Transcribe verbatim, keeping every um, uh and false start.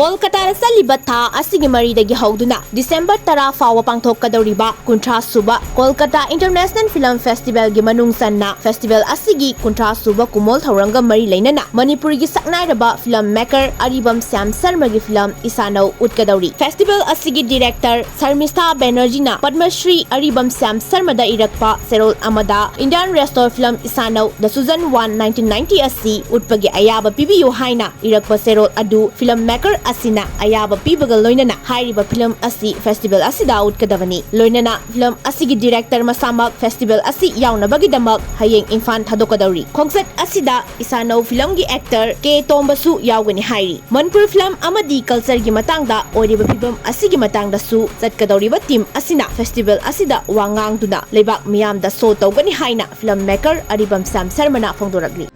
ꯀꯣꯜꯀꯇꯥꯗ ꯆꯠꯂꯤꯕ ꯊꯥ ꯑꯁꯤꯒꯤ ꯃꯔꯤꯗꯒꯤ ꯍꯧꯗꯨꯅ ꯗꯤꯁꯦꯝꯕꯔ ꯇꯔꯥ ꯐꯥꯎꯕ ꯄꯥꯡꯊꯣꯛꯀꯗꯧꯔꯤꯕ ꯀꯨꯟꯊ꯭ꯔꯥ ꯁꯨꯕ ꯀꯣꯜꯀꯇꯥ ꯏꯟꯇꯔꯅꯦꯁꯅꯦꯜ ꯐꯤꯂꯝ ꯐꯦꯁꯇꯤꯚꯦꯜꯒꯤ ꯃꯅꯨꯡ ꯆꯟꯅ ꯐꯦꯁꯇꯤꯚꯦꯜ ꯑꯁꯤꯒꯤ ꯀꯨꯟꯊ꯭ꯔꯥ ꯁꯨꯕ ꯀꯨꯃꯣꯜ ꯊꯧꯔꯝꯒ ꯃꯔꯤ ꯂꯩꯅꯅ ꯃꯅꯤꯄꯨꯔꯒꯤ ꯁꯛꯅꯥꯏꯔꯕ ꯐꯤꯂꯝ ꯃꯦꯀꯔ ꯑꯔꯤꯕꯝ ꯁ꯭ꯌꯥꯝ ꯁꯔꯃꯒꯤ ꯐꯤꯂꯝ ꯏꯁꯥꯅꯧ ꯎꯠꯀꯗꯧꯔꯤ꯫ ꯐꯦꯁꯇꯤꯚꯦꯜ ꯑꯁꯤꯒꯤ ꯗꯤꯔꯦꯛꯇꯔ ꯁꯔꯃꯤꯁꯊꯥ ꯕꯦꯅꯔꯖꯤꯅ ꯄꯗꯃꯁ꯭ꯔꯤ ꯑꯔꯤꯕꯝ ꯁ꯭ꯌꯥꯝ ꯁꯔꯃꯗ ꯏꯔꯛꯄ ꯆꯦꯔꯣꯜ ꯑꯃꯗ Indian Restore ꯐꯤꯂꯝ ꯏꯁꯥꯅꯧ The Chosen One nineteen ninety ꯑꯁꯤ ꯎꯠꯄꯒꯤ ꯑꯌꯥꯕ ꯄꯤꯕꯤꯌꯨ ꯍꯥꯏꯅ ꯏꯔꯛꯄ ꯆꯦꯔꯣꯜ ꯑꯗꯨ ꯐꯤꯂꯝ ꯃꯦꯀꯔ ꯑꯁꯤꯅ ꯑꯌꯥꯕ ꯄꯤꯕꯒ ꯂꯣꯏꯅꯅ ꯍꯥꯏꯔꯤꯕ ꯐꯤꯂꯝ ꯑꯁꯤ ꯐꯦꯁꯇꯤꯚꯦꯜ ꯑꯁꯤꯗ ꯎꯠꯀꯗꯕꯅꯤ꯫ ꯂꯣꯏꯅꯅ ꯐꯤꯂꯝ ꯑꯁꯤꯒꯤ ꯗꯤꯔꯦꯛꯇꯔ ꯃꯁꯥꯃꯛ ꯐꯦꯁꯇꯤꯚꯦꯜ ꯑꯁꯤ ꯌꯥꯎꯅꯕꯒꯤꯗꯃꯛ ꯍꯌꯦꯡ ꯏꯝꯐꯥꯜ ꯊꯥꯗꯣꯛꯀꯗꯧꯔꯤ꯫ ꯈꯣꯡꯆꯠ ꯑꯁꯤꯗ ꯏꯁꯥꯅꯧ ꯐꯤꯂꯝꯒꯤ ꯑꯦꯛꯇꯔ ꯀꯦ ꯇꯣꯝꯕꯁꯨ ꯌꯥꯎꯒꯅꯤ ꯍꯥꯏꯔꯤ꯫ ꯃꯅꯤꯄꯨꯔ ꯐꯤꯂꯝ ꯑꯃꯗꯤ ꯀꯜꯆꯔꯒꯤ ꯃꯇꯥꯡꯗ ꯑꯣꯏꯔꯤꯕ ꯐꯤꯕꯝ ꯑꯁꯤꯒꯤ ꯃꯇꯥꯡꯗꯁꯨ ꯆꯠꯀꯗꯧꯔꯤꯕ ꯇꯤꯝ ꯑꯁꯤꯅ ꯐꯦꯁꯇꯤꯚꯦꯜ ꯑꯁꯤꯗ ꯋꯥ ꯉꯥꯡꯗꯨꯅ ꯂꯩꯕꯥꯛ ꯃꯤꯌꯥꯝꯗ ꯁꯣ ꯇꯧꯒꯅꯤ ꯍꯥꯏꯅ ꯐꯤꯂꯝ ꯃꯦꯀꯔ ꯑꯔꯤꯕꯝ ꯁ꯭ꯌꯥꯝ ꯁꯔꯃꯅ ꯐꯣꯡꯗꯣꯔꯛꯂꯤ꯫